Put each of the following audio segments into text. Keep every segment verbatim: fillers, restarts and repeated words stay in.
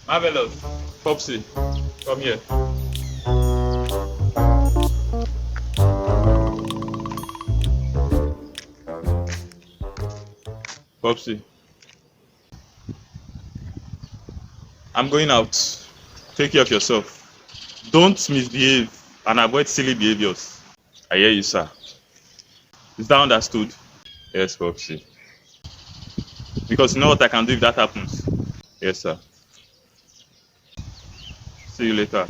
Marvelous. Popsy, come here. Popsy, I'm going out. Take care of yourself. Don't misbehave and avoid silly behaviors. I hear you, sir. Is that understood? Yes, Popsy. Because you know what I can do if that happens? Yes, sir. See you later.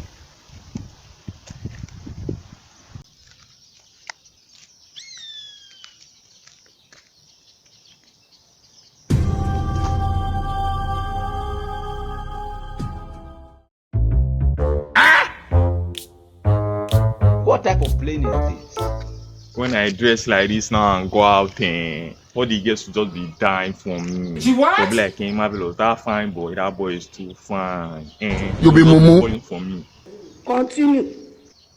What type of plane is this? When I dress like this now and go out, eh, all the girls will just be dying for me. She what? They'll be like, hey, Marvelous, that fine boy, that boy is too fine. Eh, You be just mumu. Falling for me. Continue.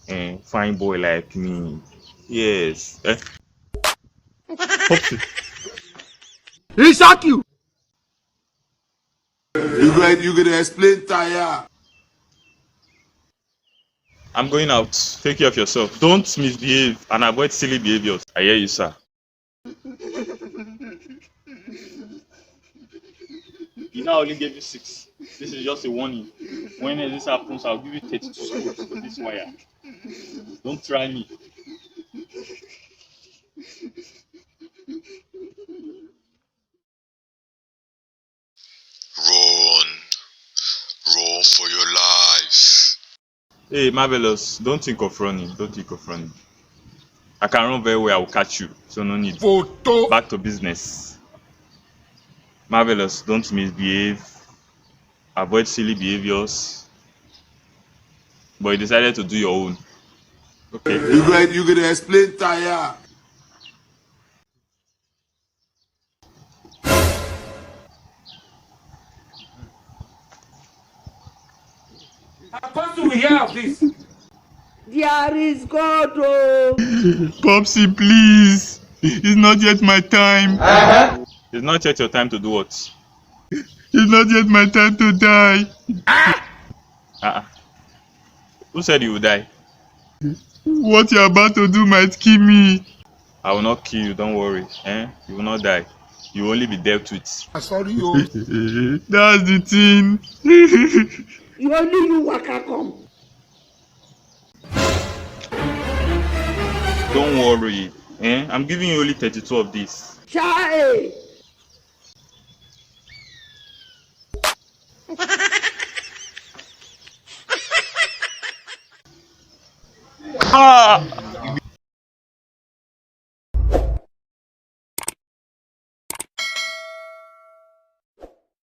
Eh, fine boy like me. Yes. Eh. Popsy. He shock you. You go, you go dey explain tire. I'm going out. Take care of yourself. Don't misbehave and avoid silly behaviors. I hear you, sir. You know, I only gave you six. This is just a warning. When this happens, I'll give you thirty-two scoops for this wire. Don't try me. Run. Run for your life. Hey, Marvelous, don't think of running. Don't think of running. I can run very well. I will catch you. So no need. Photo. Back to business. Marvelous, don't misbehave. Avoid silly behaviors. But you decided to do your own. Okay. You go, you go dey explain tire. Apostle, we hear of this. There is God, oh. Popsy, please. It's not yet my time. It's not yet your time to do what? It's not yet my time to die. Ah! Uh-uh. Who said you will die? What you're about to do might kill me. I will not kill you, don't worry. Eh? You will not die. You will only be dealt with. I sorry you. That's the thing. You only you waka come. Don't worry. Eh? I'm giving you only thirty-two of this. Chai. Ah!